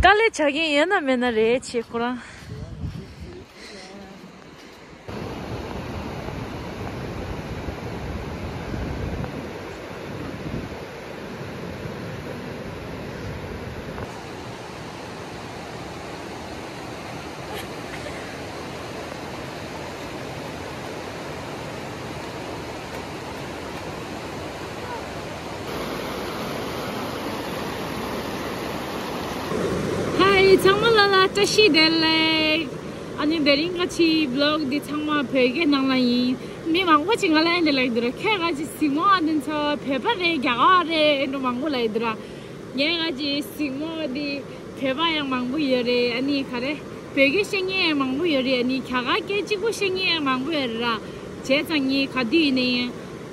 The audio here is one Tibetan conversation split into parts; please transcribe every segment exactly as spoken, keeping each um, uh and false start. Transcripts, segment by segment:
དཀའ་ལས་བྱ་མཁན་ཡོད་ན་མེད་ན་རེད་ཆེ་ཁོ་རང་། ཧའི་ཚང་མ་ལ་ལ་བཀྲ་ཤིས་བདེ་ལེགས། ཨ་ནི་དེ་རིང་ག་ཅི་བི་ལོག་འདི་ཚང་མ་བོད་སྐད་ནང་ལ་ཡིན། མི་མང་པོ་ཅིག་ང་ལ་ཨེ་འདྲ་ལབ་ཀྱི་འདུག་ར། ཁྱོད་ག་ཅི་གཟིགས་མོ་ཨ་འདི་ཚོ་བོད་པ་རེད་རྒྱ་གར་རེད་ཨེ་འདྲ་མང་པོ་ལབ་ཀྱི་འདུག་ར། ངས་ག་ཅི་གཟིགས་མོ་འདི་བོད་པ་ཡང་མང་པོ་ཡོད་རེད། ཨ་ནི་ག་རེ་བོད་སྐད་ཤེས་མཁན་ཡང་མང་པོ་ཡོད་རེད། ཨ་ནི་རྒྱ་གར་སྐད་གཅིག་པོ་ཤེས་མཁན་ཡང་མང་པོ་ཡོད་རེད་ར། བྱས་ཙང་ངས་ག་དུས་ཡིན་ནའི་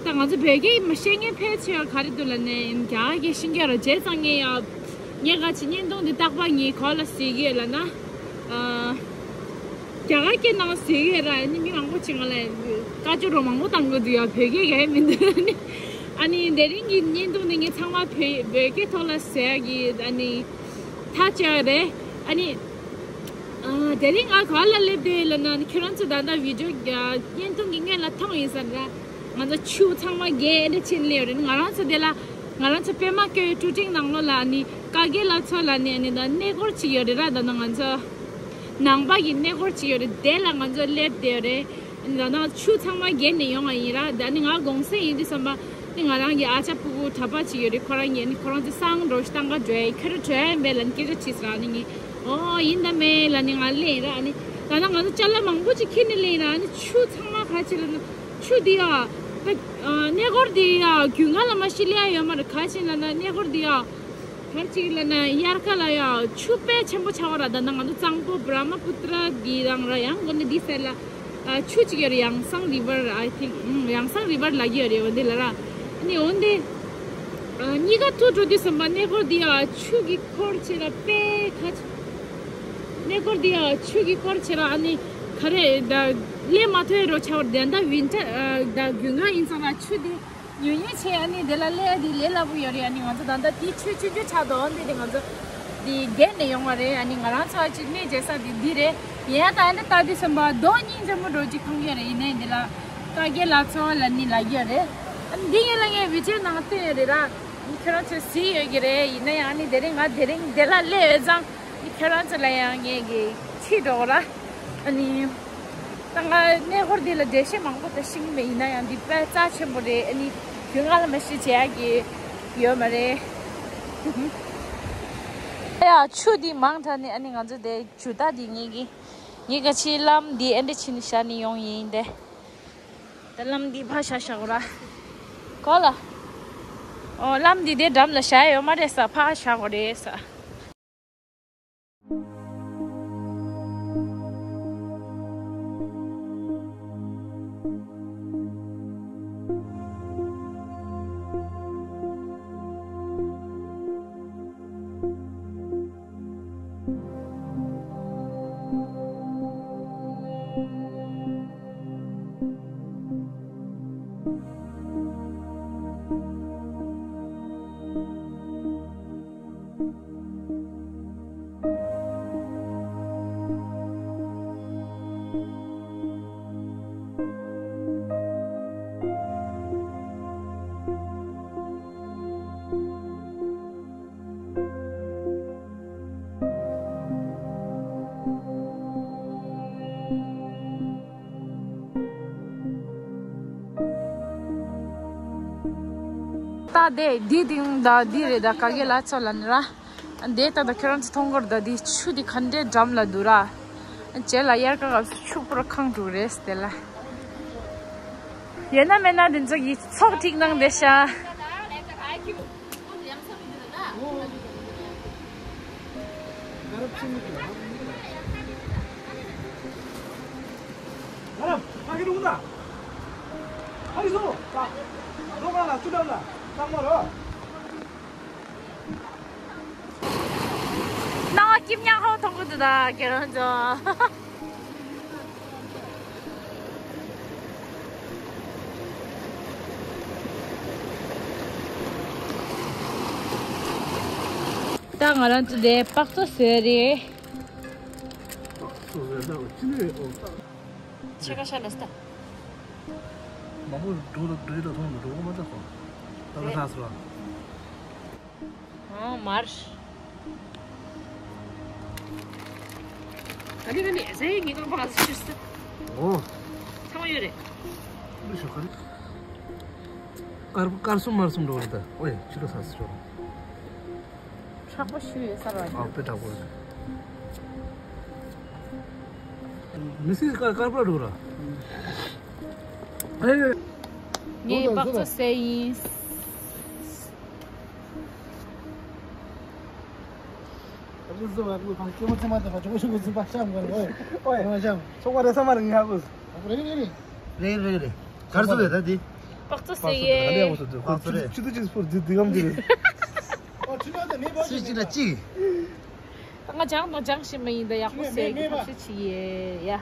ད་ང་ཚོ་བོད་སྐད་མ་ཤེས་མཁན་ཕལ་ཆེ་བ་ག་རེ་འདུག་ལབ་ན་རྒྱ་གར་སྐད་ཤེས་མཁན་ར། བྱས་ཙང་ངས་ཡ་ངས་ག་ཅི་བརྙན་ཐུང་འདི་རྟག་པར་ངས་ག་ལ་གཟིགས་ཀྱི་ཡོད་ལབ་ན། ཨ། རྒྱ་གར་སྐད་ནང་གཟིགས་ཀྱི་ཡོད་ར། ཨ་ནི་མི་མང་པོ་ཅིག་ང་ལ་བཀའ་བཀྱོན་རོགས་མང་པོ་བཏང་གི་འདུག་ཡ། བོད་སྐད་ག་ཡེ་མི་འདུག་ཨ་ནི། ཨ་ནི་དེ་རིང་གི་བརྙན་ཐུང་འདི་ངས་ཚང་མ་བོད་བོད་སྐད་ཐོག་ལ་ཟེར་ཡ་གི་ཨ་ནི་ཐག་བཅད་ཡ་རེད། ཨ་ནི། ཨ། དེ་རིང་ང་ག་ལ་སླེབས་བསྡད་ལབ་ན་ཁྱེད་རང་ཚོ་ད་ལྟ་བི་ཌིའོ་བརྙན་ཐུང་གི་སྔོན་ལ་མཐོང་ཡིན་ས་ར། ང་ཚོ་ཆུ་ཚང་མ་བརྒལ་ཨེ་འདྲ་ཕྱིན་སླེབས་རེད། ང་རང་ཚོ་དེ་ལ་ང་རང་ཚོ་པད་མ་བཀོད་ཀྲུ་ཀྲིང་ནང་ལོགས་ལ་ནི་ཀ་གེ་ལ་མཚོ་ལ་ནི་ནི་ད་གནས་སྐོར་ཅིག་ཡོད་རེད་ར། ད་ནང་ང་ཚོ་ནང་པ་གི་གནས་སྐོར་ཅིག་ཡོད་རེད། དེ་ལ་ང་ཚོ་སླེབས་བསྡད་རེད། ད་ནང་ཆུ་ཚང་མ་བརྒལ་ནས་ཡོང་བ་ཡིན་ར། ད་ནི་ང་གུང་སེང་ཡིན་དུས་ཙམ་པ་ནི་ང་རང་གི་ཨ་ཅག་ཕྲུ་གུ་གྲྭ་པ་ཅིག་ཡོད་རེད། ཁོ་རང་གིས་ནི་ཁོ་རང་ཚོ་སང་འགྲོ་ཞིག་བཏང་ག་འགྲོ་ཡ་ཁྱོད་རང་འགྲོ་ཡ་ཡིན་པས་ལབ་ནི་སྐད་ཆ་དྲིས་ས་ར། ནི་ངས་ཨོ་ཡིན་ད་མེད་ལབ་ནི་ང་སླེབས་ཡིན་ར། ནི་ད་ནང་ང་ཚོ་ཅ་ལག་མང་པོ་ཅིག་ཁྱེར་ནས་སླེབས་ཡིན་ར། ནི་ཆུ་ཚང་མ་ག་ཅི་ལབ་ན་ཆུ་འདི་ཡ་ད་གནས་སྐོར་འདི་ཡ་རྒྱུན་ཁ་ལ་མ་ཤི་ལེ་ཡ་ཡོད་མ་རེད། ག་ཅི་ལབ་ན་གནས་སྐོར་འདི་ཡ། ག་ཅི་ལབ་ན་དབྱར་ཁ་ལ་ཡ་ཆུ་དཔེ་ཆེན་པོ་ཆགས་པ་ར། ད་ནང་ང་ཚོ་གཙང་པོ་བྷ་ར་མ་པུ་ཏྲ་འདི་རང་ར། ཡང་འོ་ནི་འདི་སེ་ལ་ཨ་ཆུ་ཅིག་ཡོད་རེད། ཡང་སང་རི་ཝར་ཨའི་ཐིང་། ཡང་སང་རི་ཝར་ལབ་ཀྱི་ཡོད་རེད། འོ་འདི་ལ་ར། ཨ་ནི་འོ་འདི་ཨ་གཉིས་ཀ་ཐུག་འགྲོ་དུས་ཙམ་པ་གནས་སྐོར་འདི་ཡ་ཆུ་གི་འཁོར་བྱས་ར། དཔེ་ག་ཅི་གནས་སྐོར་འདི་ཡ་ཆུ་གི་འཁོར་བྱས་ར། ཨ་ནི་ག་རེ་ད་ལས་མ་ཐོས་རོ་ཆགས་པ་རེད། ད་ཝིན་ཊར་ཨ་ད་དགུན་ཁ་ཡིན་ཙང་ར་ཆུ་འདི། ཉུང་ཉུང་བྱས། ཨ་ནི་དེ་ལ་སླེབས་ཡ་དེ་ལས་སླ་པོ་ཡོད་རེད། ཨ་ནི་ང་ཚོ་ད་ལྟ་དེ་ཆུ་ཆུང་ཆུང་ཆགས་འདུག་འོ་འདི་དེ་ང་ཚོ་དེ་བརྒལ་ནས་ཡོང་བ་རེད། ཨ་ནི་ང་རང་ཚོ་ཨ་ཅིག་གནས་མཇལ་ས་དེ་འདི་རེད། ཡིན་ཡང་ད་ཨ་ནི་ལྟ་དུས་ཙམ་པ་རྡོ་སྙིང་རྗེ་མོ་འདྲ་ཅིག་མཐོང་གི་ཡོད་རེད། ཡིན་ནའི་འདི་ལ་ཀ་གེ་ལ་མཚོ་ལབ་ནི་ལབ་ཀྱི་ཡོད་རེད། ཨ་ནི་འདི་ཡན་ལ་ངས་བི་ཌིའོ་ནང་བཏོན་ཡོད་རེད་ར། ཨ་ནི་ཁྱོད་རང་ཚོས་གཟིགས་ཡོད་ཀྱི་རེད། ཡིན་ན་ཡང་ཨ་ནི་དེ་རིང་ང་དེ་རིང་འདི་ལ་སླེབས་ཡོད་ཙང་ཨ་ནི་ཁྱོད་རང་ཚོ་ལ་ཡང་ངས་ཀྱི་ཁྲིད་འགྲོ་གི་ར། ཨ་ནི། ད་ང་གནས་སྐོར་འདི་ལ་འགྲེལ་བཤད་མང་པོ་ད་ཤེས་ཀྱི་མེད། ཡིན་ན་ཡང་འདི་དཔེ་རྩ་ཆེན་པོ་རེད། ཨ་ནི་རྒྱུས་མངའ་ལ་མ་ཤི་བྱེད་ཡག་གི་ཡོད་མ་རེད། ཡ་ཆུ་འདི་མང་དྲགས་ནི། ཨ་ནི་ང་ཚོ་དེ་ཇུ་ཏ་འདི་ངེད་ཀྱི་ངེད་ཀ་ཕྱིའི་ལམ་འདི་ཨེ་འདྲ་བྱས་ནས་བཞག་ནས་ཡོང་ཡིན་ཏེ། ད་ལམ་འདི་ཕར་བཞག་བཞག་གོ་ར། གོ་ལ། ཨོ་ལམ་འདི་དེ་འགྲམ་ལ་བཞག་ཡོད་མ་རེད་ས། ཕར་བཞག་གོ་རེད་ས། ད་དེ་འདི་དེང་ད་འདི་རེད། ད་ཀ་གེ་ལ་མཚོ་ལབ་ནི་ར། འདི་ད་ད་ཁྱོད་རང་ཚོ་མཐོང་གི་རེད། ད་འདི་ཆུ་འདི་ག་འདྲའི་འགྲམ་ལ་འདུག་ར། རྗེས་ལ་དབྱར་ཁ་སྐབས་སུ་ཆུ་པུ་ར་གང་འགྲོ་རེད་དེ་ལ། ཡོད་ན་མེད་ན་དེ་ཚོ་གི་ཚོགས་ཐིག་ནང་བསྡད་ཤག་ནང་སྐྱིབ་ཉག་ཧོ་མཐོང་གི་འདུག་ད་ཁྱེད་རང་ཚོ། ད་ང་རང་ཚོ་དེ་སྤགས་བཙོ་ཟེར་རེད། སོ་སོའི་ལྟ་བ་ཅི་ནས་ཨོ། ཕྱེད་ཀ་ཤ་ལ་སྟ། མང་པོ་འགྲོ་ལ་འགྲོ་ལ་མཐོང་ལ་འགྲོ་གོ་མ་ཐག་གོ། ད་ག་ཐག་སོ། ཨོ་མར། ད་ནི་ད་ནི་ཟེ་ངེད་ཀྱང་ཕ་ག་ཟེ་ཤུ་སྟ། ཨོ། ཚང་མ་ཡོད་རེད། མི་ཤོག་ག་རེ། དཀར་དཀར་གསུམ་དམར་གསུམ་འགྲོ་རེད་ད། ཨོ་ཡ་ཕྱི་ལ་ས་སོ། མཁྲེགས་པོ་ཞུ་ཡོད་ས་ར། ཨ་དཔེ་དྲག་པོ་རེད། མི་སྲིད་དཀར་དཀར་པོ་འགྲོ་ར། ཨེ། ངས་སྤགས་བཙོ་ཟས་ཡིན། ཨ་ཁུ་བཟོ་བ་ཁུ་ཁང་སྐྱེ་མོ་ཚེ་མ་ཐག་པ་ཇོ་ཤུ་གུ་ཚུན་པ་ཤམ་གོ་ནི་ཨོ་ཡ། ཨོ་ཡ་ཤམ། ཚོགས་པ་རེ་ས་མ་རེ་ངས་ཧ་གོ། རེད་རེད་རེད། རེད་རེད་རེད། གར་སོ་རེད་ད་དེ། སྤགས་བཙོ་ཟས་ཡེ། ཁོ་ཚོ་ཆུ་ཆུ་ཆུ་སྤོར་དེ་དེ་གམ་དེ་རེད། སུ་གཅིག་ལ་གཅིག་ད་ང་ཅང་ནོ་ཅང་ཤེས་མ་ཡིན་ད་ཡག་པོ་ཟས་ཀྱི་ཐབས་ཤེས་བྱེད་ཡེ་ཡ།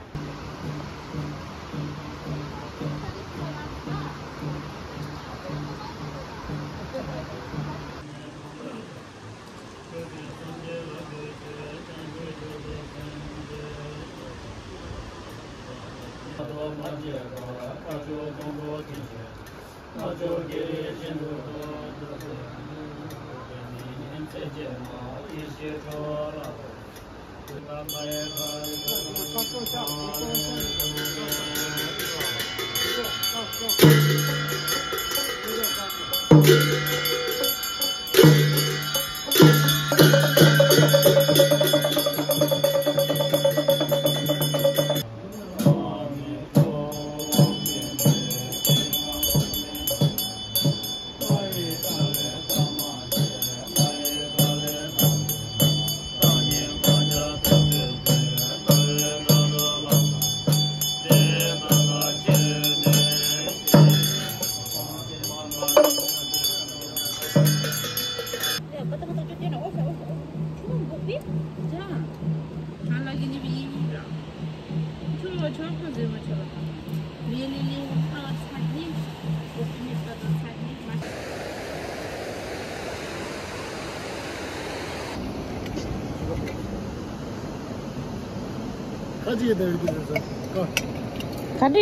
ག་འདྲ་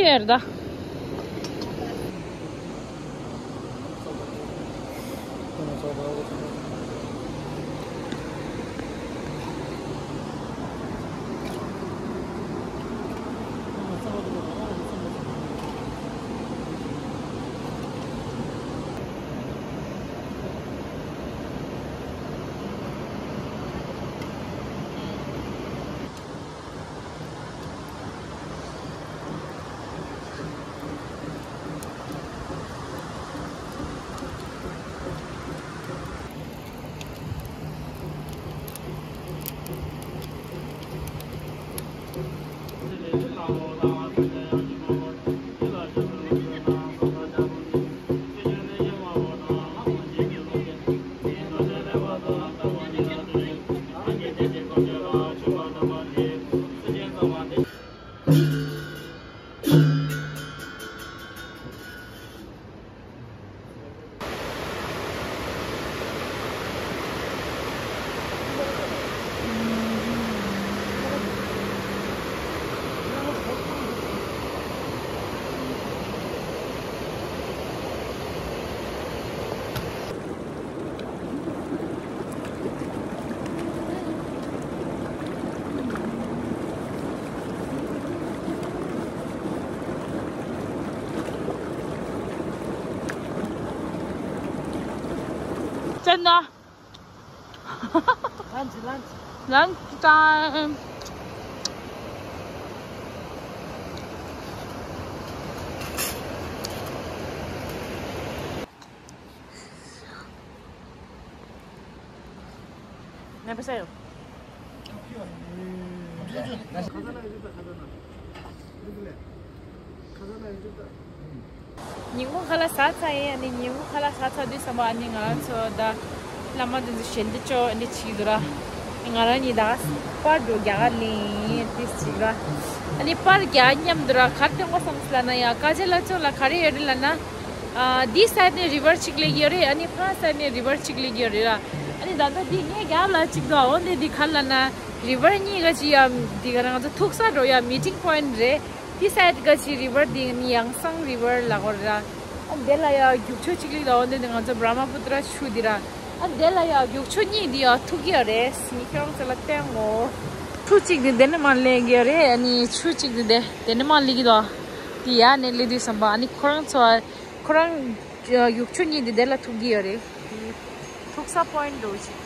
ཡོད་ད། ཅན་ན། Lunch, lunch. Lunch time. ཉིན་གུང་ཁ་ལག་ཟ་ཚར་ཡིན། ཨ་ནི་ཉིན་གུང་ཁ་ལག་ཟ་ཚར་དུས་ཙམ་པ་ཨ་ནི་ང་རང་ཚོ་ད་བླ་མ་དེ་ཚོ་ཞལ་འདེབས་ཅོག་ཨ་ནི་བྱེད་ཀྱི་འདུག་ར། ང་རང་གཉིས་ད་པར་འགྲོ་རྒྱ་གར་ལིང་ཏིས་བྱེད་ཀྱི་ར། ཨ་ནི་པར་རྒྱག་མཉམ་དུ་ར་གར་སྟོན་གོ་བསམ་སི་ལ་ན་ཡ་ཀ་ཇེ་ལ་ཅོག་ལ་ག་རེ་ཡོད་རེད་ལ་ན། ཨ་འདི་སའེ་ཌི་ནས་རི་ཝར་གཅིག་སླེབས་ཡོད་རེད། ཨ་ནི་ཕ་སའེ་ཌི་ནས་རི་ཝར་གཅིག་སླེབས་ཡོད་རེད་ར། ད་ལྟ་འདི་ངའི་རྒྱབ་ལ་གཅིག་འདུག་འོ་འདི་འདི་ག་ལ་ན་རི་བར་གཉིས་ཀ་ཅི་ཡ་འདི་ག་རང་ཚོ་ཐུག་ས་འགྲོ་ཡ་མི་ཊིང་པོ་ཡིན་ཊི་རེད། འདི་སའི་ཌི་ཀ་ཅི་རི་བར་འདི་ནི་ཡང་སང་རི་བར་ལ་གོ་ར། ཨ་འདི་ལ་ཡ་རྒྱུག་ཆུ་གཅིག་ལིག་འདུག་འོ་འདི་འདི་ང་ཚོ་བྷྲ་མ་པུ་ཏྲ་ཆུ་འདི་ར། ཨ་འདི་ལ་ཡ་རྒྱུག་ཆུ་གཉིས་འདི་ཡ་ཐུག་གི་ཡ་རེད། སི་ཁྱོད་རང་ཚོ་ལ་བསྟན་ངོ་། ཆུ་གཅིག་འདི་འདི་ནས་མར་ལེན་གི་ཡ་རེད། ཨ་ནི་ཆུ་གཅིག་འདི་འདི་འདི་ནས་མར་ལེན་གི་འདུག་འདི་ཡ་ནས་ལེན་དུས་ཙམ་པ་ཨ་ནི་ཁོ་རང་ཚོ་ཁོ་རང་ཡུག་ཆུ་གཉིས་འདི་དེ་ལ་ཐུག་གི་ཡོད་རེད། ཐུག་ས་པོ་ཡིན་འགྲོ་ཞིག